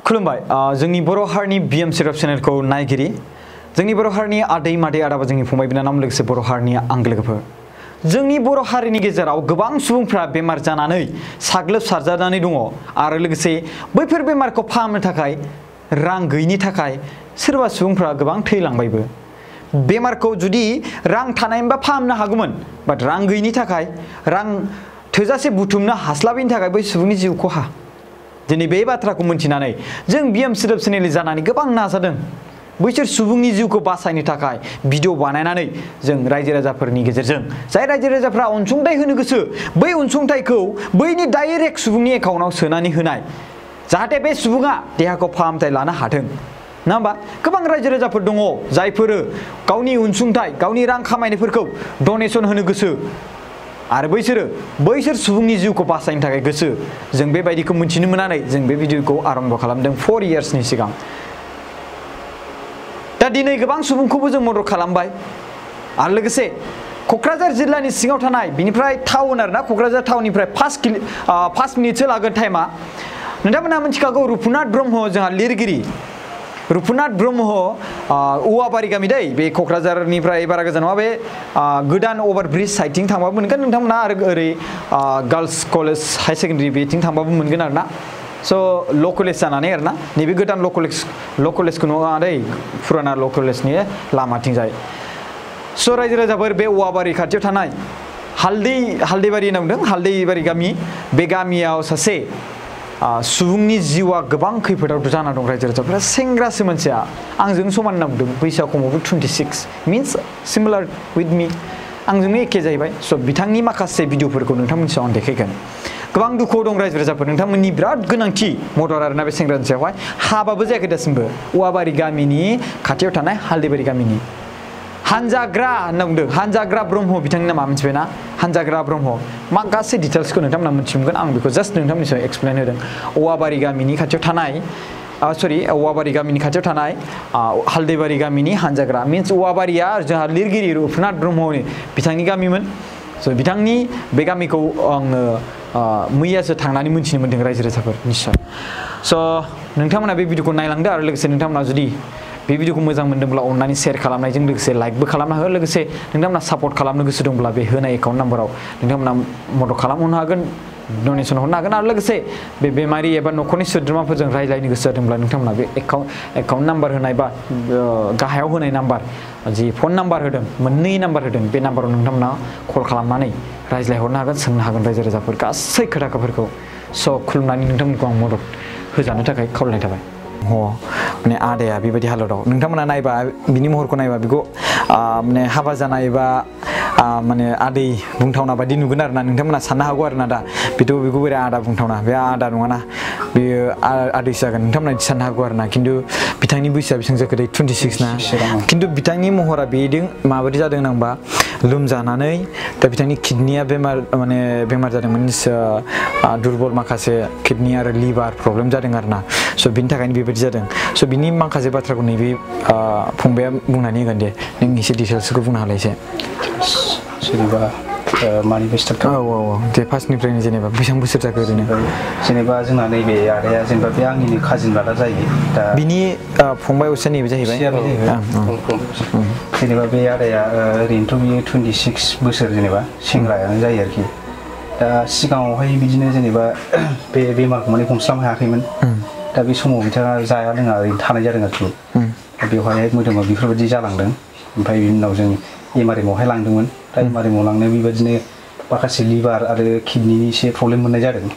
खुलुमबाय जोंनि बर' हारिनि BM सिराप चेनेलखौ नायगिरि जोंनि बर' हारिनि आदै मादै आदाबा जोंनि फंबाय बिनानाव लोगोसे बर' हारिनि आंगो लोगोफोर जोंनि बर' हारिनि गेजेराव गोबां सुबुंफ्रा बेमार जानानै साग्लोबसारजानानै दङ आरो लोगोसे बैफोर बेमारखौ फाहामनो थाखाय रां गैयिनि थाखाय सोरबा सुबुंफ्रा गोबां थैलांबायबो बेमारखौ जुदि रां थानायमोनबा फाहामनो हागौमोन बाट रां गैयिनि थाखाय रां थोजासे बुथुमनो हास्लाबैनि थाखाय बै सुबुंनि जिउ खहा दिनै बे बाथ्राखौ मिन्थिनानै जों BM सिराप चेनेल जानानै गोबां नाजादों बैसोर सुबुंनि जिउखौ बासायनो थाखाय भिडिअ बानायनानै जों रायजो राजाफोरनि गेजेरजों जाय रायजो राजाफ्रा अनसुंथाइ होनो गोसो बै अनसुंथाइखौ बैनि डाइरेक्ट सुबुंनि एकाउन्टआव सोनानै होनाय जाहाथे बे सुबुङा देहाखौ फाहामथाय लानो हाथों ना होमबा गोबां रायजो राजाफोर दङ जायफोर गावनि अनसुंथाइ गावनि रां खामायनायफोरखौ डनेसन होनो गोसो आरो बैसोर सुबुंनि जिउखौ बासायनो थाखाय गोसो जों बेबायदिखौ मिथिनो मोननानै जों बे भिडिअखौ आरम्भ खालामदों 4 इयार्सनि सिगां दा दिनै गोबां सुबुंखौबो जों मदद खालामबाय आरो लोगोसे क'क्राझार जिल्लानि सिङाव थानाय बिनिफ्राय टाउन आरोना क'क्राझार टाउननिफ्राय 5 मिनिटसो लागोन टाइमा नोंथांमोना मिथिखागौ रुपुनाथ ब्रह्म जोंहा लिरगिरि रुपुनाथ ब्रह्म औवाबारि गामि दै बे क'क्राझारनिफ्राय बारा गोजान नङा बे गोदान अभारब्रिज साइडथिं थांबाबो मोनगोन नोंथांमोना आरो ओरै गार्लस कलेज हाई सेकेन्डारि बेथिं थांबाबो मोनगोन आरोना स' ल' कलेज जानानै आरोना नैबे गोदान ल' कलेजखौ नङा दै फुराना ल' कलेजनि लामाथिंजाय स' रायजो राजाफोर बे औवाबारि खाथियाव थानाय हालदैबारि होनना बुंदों हालदैबारि गामि बे गामियाव सासे सुबुंनि जिउआ गोबां खैफोदाव जाना दं रायजो राजाफोरा सेंग्रासो मानसिया आंजों समान होनना बुंदों बैसोआ खमावबो 26 मिन्स सिमिलार विथ मी आंजोंनो एखे जाहैबाय स' बिथांनि माखासे भिडिअफोरखौ नोंथांमोननि सायाव आं देखायगोन गोबां दुखुआव दं रायजो राजाफोर नोंथांमोननि बिराद गोनांथि मदद आरोना बे सेंग्रानि सायावहाय हाबाबो जायाखै दासिमबो औवाबारि गामिनि खाथियाव थानाय हालदैबारि गामिनि हानजाग्रा होनना बुंदों हानजाग्रा ब्रह्म बिथांनि नामा मिथिबायना हानजाग्रा ब्रह्म मा गासै डिटेल्सखौ नोंथांमोना मिथिगोन आं बेखौ जास्ट नोंथांमोननि सायाव एक्सप्लेन होदों औवाबारि गामिनि खाथियाव थानाय औवाबारि गामिनि खाथियाव थानाय हालदैबारि गामिनि हानजाग्रा मिन्स औवाबारिया जोंहा लिरगिरि रुपुनाथ ब्रह्मनि बिथांनि गामिमोन स' बिथांनि बे गामिखौ आङो मैयासो थांनानै मिन्थिनो मोन्दों रायजो राजाफोर निस्सय स' नोंथांमोना बे भिडिअखौ नायलांदो आरो लोगोसे नोंथांमोना जुदि बे भिडिअखौ मोजां मोन्दोंब्ला अननानै शेयार खालामनायजों लोगोसे लाइकबो खालामना हो लोगोसे नोंथांमोना सापर्ट खालामनो गोसो दंब्ला बे होनाय एकाउन्ट नाम्बाराव नोंथांमोना मदद खालामहरनो हागोन डनेसन हरनो हागोन आरो लोगोसे बे बेमारि एबा न'खरनि सोद्रोमाफोरजों रायज्लायनो गोसो जादोंब्ला नोंथांमोना बे एकाउन्ट नाम्बार होनाय बा गाहायाव होनाय नाम्बार जि फन नाम्बार होदों मोननै नाम्बार होदों बे नाम्बाराव नोंथांमोना कल खालामनानै रायज्लायहरनो हागोन सोंनो हागोन रायजो राजाफोर गासै खोथाफोरखौ स' खुलुमनानै नोंथांमोनखौ आं मदद होजानो थाखाय खावलायनाय थाबाय माने आदाया बेबायदि हालोदाव नोंथांमोना नायबा बिनि महरखौ नायबा बेखौ माने हाबा जानाय बा माने आदै बुंथावना बायदि नुगोन आरोना नोंथांमोना साननो हागौ आरोना दा बेखौ बोरै आदा बुंथावना बे आदा नङाना बेयो आदैसो जागोन नोंथांमोना बिदि साननो हागौ आरोना खिन्थु बिथांनि बैसोआ बेसेबां जाखो 26 ना खिन्थु बिथांनि महरा बेजों माबायदि जादों होनबा लोमजानानै दा बिथांनि किडनिया बेमार जादोंमोन दुरबल माखासे किडनि आरो लिभार प्रब्लेम जादों आरोना स' बिनि थाखायनो बेबायदि जादों स' बिनि माखासे बाथ्राखौ नैबे फंबाया बुंनानै होगोन दे नों एसे डिटेल्सखौ बुंनो हालाय एसे जेनेबा मानिफ्राय स्टार्ट दे फार्स्टनिफ्रायनो जेनेबा बेसेबां बोसोर जाखो ओरैनो जेनेबा जोंना नैबे आदाया जेनेबा बे आंनिनो काजिन ब्रादार जायो दा बिनि फंबाय असे नैबे जाहैबाय जेनेबा बे आदाया ओरैनोथ' बियो 26 बोसोर जेनेबा सेंग्रायानो जायो आरोखि दा सिगाङावहाय बिदिनो जेनेबा बे बेमारखौ माने हमस्लाबनो हायाखैमोन दा बे समाव बिथाङा जाया लोङा ओरैनो थानाय जादों आरोखि दा बेवहाय मोदोमाव बेफोरबायदि जालांदों ओमफ्राय बिनि उनाव जों एमआरएमआवहाय लांदोंमोन दा एमआरएमआव लांनायाव बेबायदिनो माखासे लिभार आरो किडनिनि एसे प्रब्लेम मोननाय जादों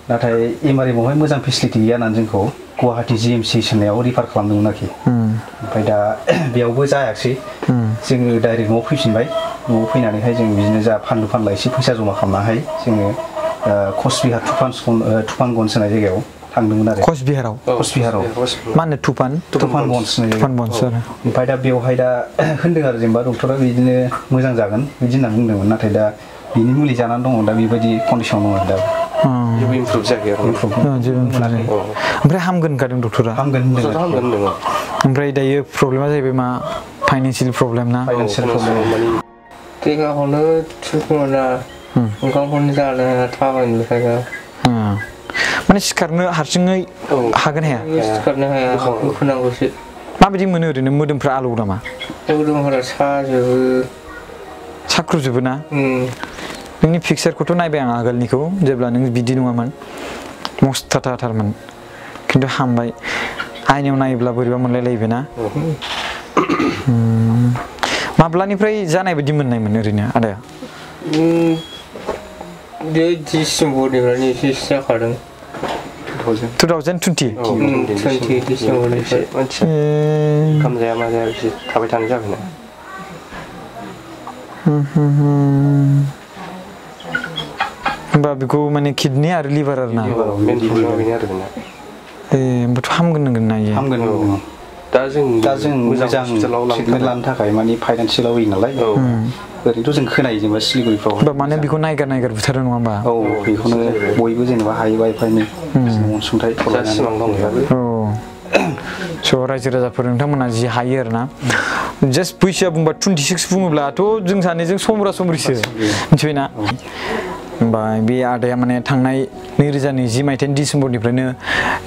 नाथाय एमआरएमआवहाय मोजां फेसिलिटि गैया होननानै जोंखौ गुवाहाटि GMC होननायाव रिफार खालामदोंमोन आरोखि ओमफ्राय दा बेयावबो जायाखिसै जोङो डाइरेक्ट न'आव फैफिनबाय न'आव फैनानैहाय जों बिदिनो जा फानलु फानला एसे फैसा जमा खालामनाहाय जोङो कचबिहार तुफानगन्ज होननाय जायगायाव थांदोंमोन आरो कचबिहाराव मा होनो तुफानगन्ज ओमफ्राय दा बेवहाय दा होनदों आरो जेनेबा डक्टरा बिदिनो मोजां जागोन बिदि होनना बुंदोंमोन नाथाय दा बिनि मुलि जानानै दङ दा बेबायदि कन्डिसनाव दङ दा जेबो इमप्रुभ जायाखै ओमफ्राय हामगोन होनखादों डक्टरा हामगोन होनदों ओमफ्राय दायो प्रब्लेमा जाहैबाय मा फाइनान्सियेल प्रब्लेम ना देहाखौनो थिग मोना ओंखामखौनो जानो थाबायनो माने सिखारनो हारसिङै हागोन हाया सिखारनो हाया होनांगौसो माबायदि मोनो ओरैनो मोदोमफ्रा आलौ नामा मोदोमफोरा साजोबो साख्रुबजोबो ना नोंनि पिक्सारखौथ' नायबाय आं आगोलनिखौ जेब्ला नों बिदि नङामोन मस्थाथारमोन खिन्थु हामबाय आयनायाव नायोब्ला बोरैबा मोनलायलायबाय ना माब्लानिफ्राय जानाय बायदि मोननायमोन ओरैनो आदाया बे डिसेम्बरनिफ्रायनो एसे जाखादों 2020 डिसेम्बरनिफ्राय ओंखाम जाया मा जाया बिदि थाबाय थानाय जाबायना होमबा बेखौ माने किडनि आरो लिभार आरो ना मेन प्रब्लेमा बेनो आरो बेना होमबाथ' हामगोन नोंगोन ना इयो हामगोन दा जों मोजां ट्रिटमेन्ट लानो थाखाय माने फाइनान्सियेलाव होयो नालाय ओरैनोथ' जों खोनायो जेनेबा सिलिगुरिफ्राव होमबा माने बेखौ नायगार बुथारो नङा होमबा औ बेखौनो बयबो जेनेबा हायोबा एफायनो अनसुंथाइ खालामनानै स' रायजो राजाफोर नोंथांमोना जि हायो आरो ना जास्ट बैसोआ बुंबा 26 बुङोब्लाथ' जों सानैजों समब्रा समब्रिसो मिथिबायना होमबा बे आदाया माने थांनाय 2020 मायथाइनि डिसेम्बरनिफ्रायनो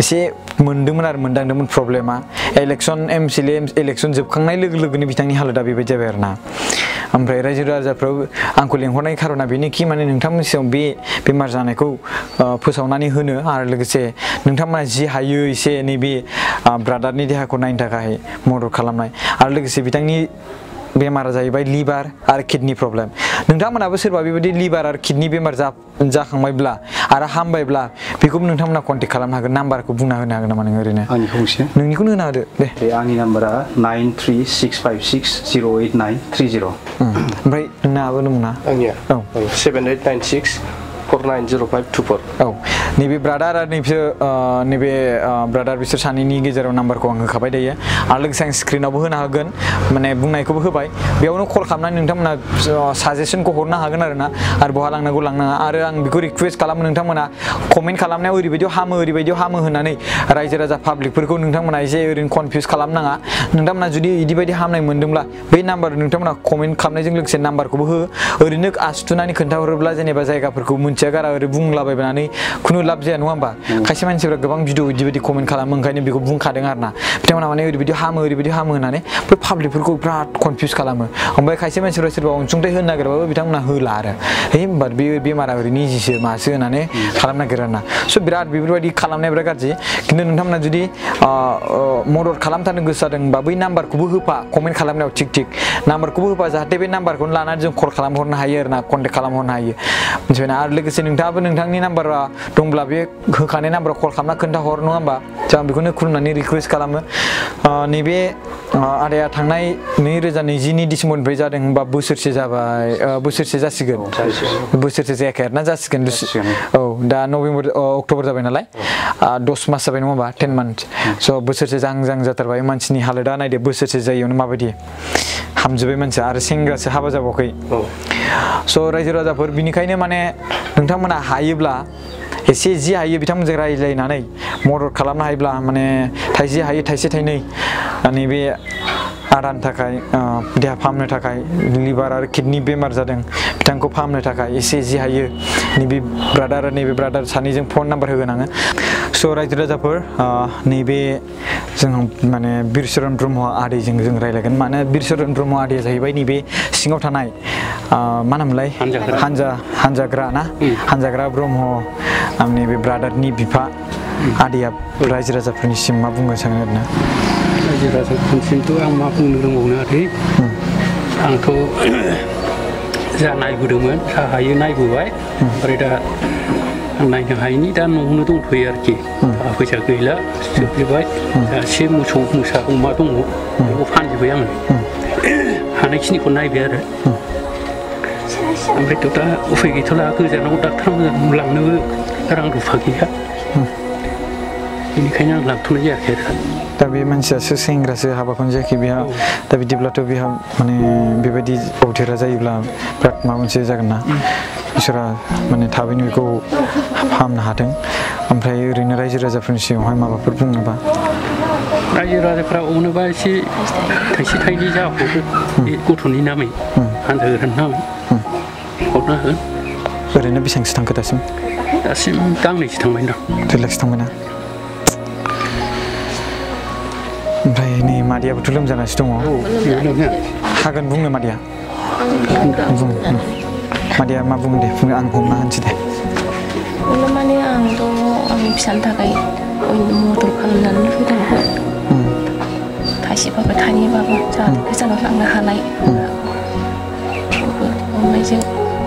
एसे मोनदोंमोन आरो मोनदांदोंमोन प्रब्लेमा इलेक्सन एमसिएलए इलेक्सन जोबखांनाय लोगो लोगोनो बिथांनि हालोदा बेबायदि जाबाय आरो ना ओमफ्राय रायजो राजाफ्राव आंखौ लेंहरनाय खारना बेनोखि माने नोंथांमोननि सिगाङाव बे बेमार जानायखौ फोसावनानै होनो आरो लोगोसे नोंथांमोना जि हायो एसे नैबे ब्रादारनि देहाखौ नायनो थाखाय मदद खालामनाय आरो लोगोसे बिथांनि बेमारा जाहैबाय लिभार आरो किडनि प्रब्लेम नोंथांमोनाबो सोरबा बेबायदि लिभार आरो किडनि बेमार जाखांबायब्ला आरो हामबायब्ला बेखौबो नोंथांमोना कन्टेक्ट खालामनो हागोन नाम्बारखौ बुंना होनो हागोन नामा नों ओरैनो आंनिखौ बुंसै नोंनिखौनो होना होदो दे आंनि नाम्बारा 9365608930 ओमफ्राय नोंनाबो दंना आंनिया 7896490524 औ नैबे ब्रादार आरो नैबे ब्रादार बिसोर सानैनि गेजेराव नाम्बारखौ आं होखाबाय दायो आरो लोगोसे आं स्क्रिनावबो होनो हागोन माने बुंनायखौबो होबाय बेयावनो कल खालामनानै नोंथांमोना साजेसनखौ हरनो हागोन आरो ना आरो बहा लांनांगौ लांनाङा आरो आं बेखौ रिक्वेस्ट खालामो नोंथांमोना कमेन्ट खालामनायाव ओरैबायदियाव हामो होननानै रायजो राजा पाब्लिकफोरखौ नोंथांमोना एसे ओरैनो कनफिउस खालामनाङा नोंथांमोना जुदि इदिबायदि हामनाय मोनदोंब्ला बै नाम्बार नोंथांमोना कमेन्ट खालामनायजों लोगोसे नाम्बारखौबो हो ओरैनो आसुथुनानै खोन्थाहरोब्ला जेनेबा जायगाफोरखौ मिथिया गारा ओरै बुंलाबायनानै खुनु लाब जाया नङा होमबा खायसे मानसिफोरा गोबां भिडिअ इदिबायदि कमेन्ट खालामो ओंखायनो बेखौ बुंखादों आरो ना बिथांमोना माने ओरैबायदि हामो होननानै बै पाब्लिकफोरखौ बिराद कनफिउस खालामो ओमफ्राय खायसे मानसिफोरा सोरबा अनसुंथाइ होनो नागिरबाबो बिथांमोना होला आरो होमबा बे बेमारा ओरैनो इजिसो मासो होननानै खालामनो नागिरो आरो ना स' बिराद बेफोरबायदि खालामनाया बिराद गाज्रि खिन्थु नोंथांमोना जुदि मदद खालामथारनो गोसो जादोंबा बै नाम्बारखौबो होफा कमेन्ट खालामनायाव थिग नाम्बारखौबो होफा जाहाथे बे नाम्बारखौनो लानानै जों कल खालामहरनो हायो आरो ना कन्टेक्ट खालामहरनो हायो मिथिबायना आरो लोगोसे नोंथाङाबो नोंथांनि नाम्बारा दंब्ला बे होखानाय नाम्बाराव कल खालामना खोन्थाहर नङा होमबा आं बेखौनो खुलुमनानै रिकुवेस्ट खालामो नैबे आदाया थांनाय 2020 डिसेम्बरनिफ्राय जादों होनबा बोसोरसे जाबाय बोसोरसे जासिगोन बोसोरसे जायाखै आरोना जासिगोन औ दा नभेम्बर अक्ट'बर जाबाय नालाय 10 मास जाबाय नङा होमबा 10 मान्थ स' बोसोरसे जां जाथारबाय मानसिनि हालोदा नायदो बोसोरसे जायैयावनो माबायदि हामजोब्बाय मानसिया आरो सेंग्रासो हाबा जाबावाखै स' रायजो राजाफोर बिनिखायनो माने नोंथांमोना हायोब्ला एसे जि हायो बिथांमोनजों रायज्लायनानै मदद खालामनो हायोब्ला माने थाइसे हायो थाइसे थाइनै नैबे आदानि थाखाय देहा फाहामनो थाखाय लिभार आरो किडनि बेमार जादों बिथांखौ फाहामनो थाखाय एसे जि हायो नैबे ब्रादार सानैजों फन नाम्बार होगोन आङो स' रायजो राजाफोर नैबे जों माने बिरचरन ब्रह्म आदैजों जों रायज्लायगोन मानो बिरचरन ब्रह्म आदैया जाहैबाय नैबे सिङाव थानाय मा नामलाय हानजाग्रा ना हानजाग्रा ब्रह्म आंनि बे ब्रादारनि बिफा आदैया रायजो राजाफोरनिसिम मा बुंनो सानो आरोना रायजो राजाफोरनिसिमथ' आं मा बुंनो रोंबावनो आदै आंथ' जा नायबोदोंमोन जा हायो नायबोबाय ओमफ्राय दा आं नायनो हायिनि दा न'आवनो दंथ'यो आरोखि थाखा फैसा गैला जोबजोब्बाय एसे मोसौ मोसा अमा दङ बेखौ फानजोब्बाय आङो हानायखिनिखौ नायबाय आरो ओमफ्रायथ' दा उफाय गैथ'ला गोजानाव डाक्टारनाव लांनोबो रां रुफा गैया बेनिखायनो आं लांथ'नाय जायाखै आरो दा बे मानसियासो सेंग्रासो हाबाखौनो जायाखै बेहा दा बिदिब्लाथ' बेहा माने बेबायदि अबथेरा जायोब्ला बिराद माबा मोनसे जागोन ना इसोरा माने थाबैनो बेखौ फाहामनो हाथों ओमफ्राय ओरैनो रायजो राजाफोरनि सिगाङावहाय माबाफोर बुङोबा रायजो राजाफ्रा अनोबा एसे थाइसे थाइनै जाहरो बे गथ'नि नामै हानजाग्रानि नामै हरना हो ओरैनो बेसेबांसो थांखो दासिम गांनैसो थांबाय दं 2 लाखसो थांबायना ओमफ्राय नै मादैयाबोथ' लोमजानासो दङ हागोन बुंनो मादैया बुं मादैया मा बुङो दे बुंनो आं हमना होनसै दे माने आंथ' आंनि फिसानि थाखाय मदद खालामनानै फैदोंमोन थाइसेबाबो थाइनैबाबो जाहाथे गोजानाव लांनो हानाय अननायजों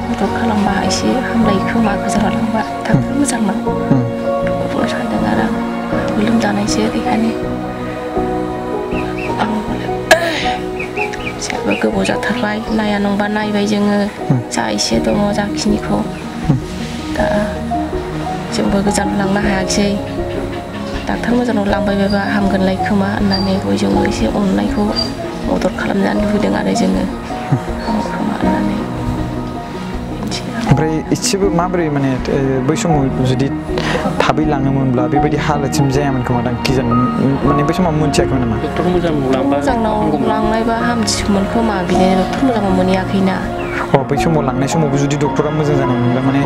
मदद खालामबा एसे हामलायो खोमा गोजानाव लांबा थांनो मोजां मोन बुंनो सानदों आरो आं लोमजानायसो बेखायनो फिसायाबो गोबाव जाथारबाय नाया नंबा नायबाय जोङो जा एसे दङ जाखिनिखौ दा जोंबो गोजानाव लांनो हायाखिसै डाक्टार मोजाङाव लांबाय बायबा हामगोनलाय खोमा होननानै बयजोंबो एसे अननायखौ मदद खालामजानो लुबैदों आरो जोङो हामो खोमा होननानै ओमफ्राय एसेबो माबोरै माने बै समाव जुदि थाबै लाङोमोनब्ला बेबायदि हालोदसिम जायामोन खोमा दां किजान माने बै समाव मोनथियाखैमोन नामा डक्टर मोजांनाव लांनायबा हामसिगौमोन खोमा बिदिनो डक्टर मोजाङाव मोनहैयाखैना बै समाव लांनाय समावबो जुदि डक्टरा मोजां जानायमोनब्ला माने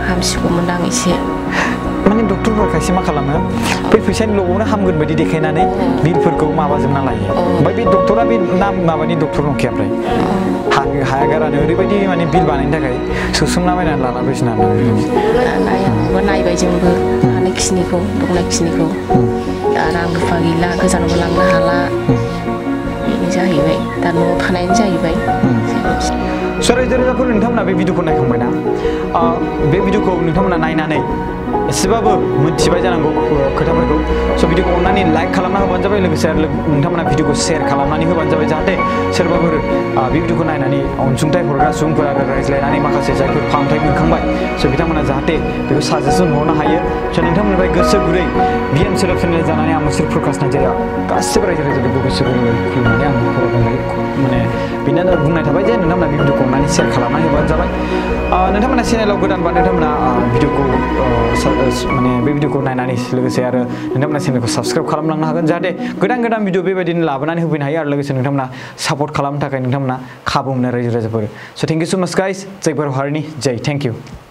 हामसिगौमोन आं एसे माने डक्टरफोरा खायसे मा खालामो बै फैसानि लबावनो हामगोन बायदि देखायनानै बिलफोरखौ माबाजोबना लायो ओमफ्राय बे डक्टरा बे नाम माबानि डक्टर नंखाया ओमफ्राय हायागारानो ओरैबायदि माने बिल बानायनो थाखाय सोसोमना बायनानै लाना फैसिना नायबाय जोंबो हानायखिनिखौ दंनायखिनिखौ दा रां रुफा गैला गोजानावबो लांनो हाला बेनो जाहैबाय दा न'आव थानायानो जाहैबाय रायजो राजाफोर नोंथांमोना बे भिडिअखौ नायखांबायना बे भिडिअखौ नोंथांमोना नायनानै एसेबाबो मोनथिबाय जानांगौ खोथाफोरखौ स' भिडिअखौ अननानै लाइक खालामना होबानो जाबाय लोगोसे आरो नोंथांमोना भिडिअखौ शेयार खालामनानै होबानो जाबाय जाहाथे सोरबाफोर बे भिडिअखौ नायनानै अनसुंथाइ हरग्रा सुबुंफोर आरो रायज्लायनानै माखासे जायफोर फाहामथाय मोनखांबाय स' बिथांमोना जाहाथे बेखौ साजेसन हरनो हायो स' नोंथांमोननिफ्राय गोसो गुरै बिएम सोलोब चेनेल जानानै आं मुसुर प्रकाश नार्जारिया गासिबो रायजो राजाफोरखौ गोसो गुरै खुलुमनानै आं माने बेनो बुंनाय थाबाय जे नोंथांमोना बे भिडिअखौ अननानै शेयार खालामना होबानो जाबाय नोंथांमोना चेनेलाव गोदानबा नोंथांमोना भिडिअखौ माने बे भिडिअखौ नायनानै लोगोसे आरो नोंथांमोना चेनेलखौ साबस्क्राइब खालामलांनो हागोन जाहाथे गोदान गोदान भिडिअ बेबायदिनो लाबोनानै होफैनो हायो आरो लोगोसे नोंथांमोना सापर्ट खालामनो थाखाय नोंथांमोना खाबु मोनो रायजो राजाफोर स' थेंक इउ सो माच गाइस जय बर' हारिनि जय थेंक इउ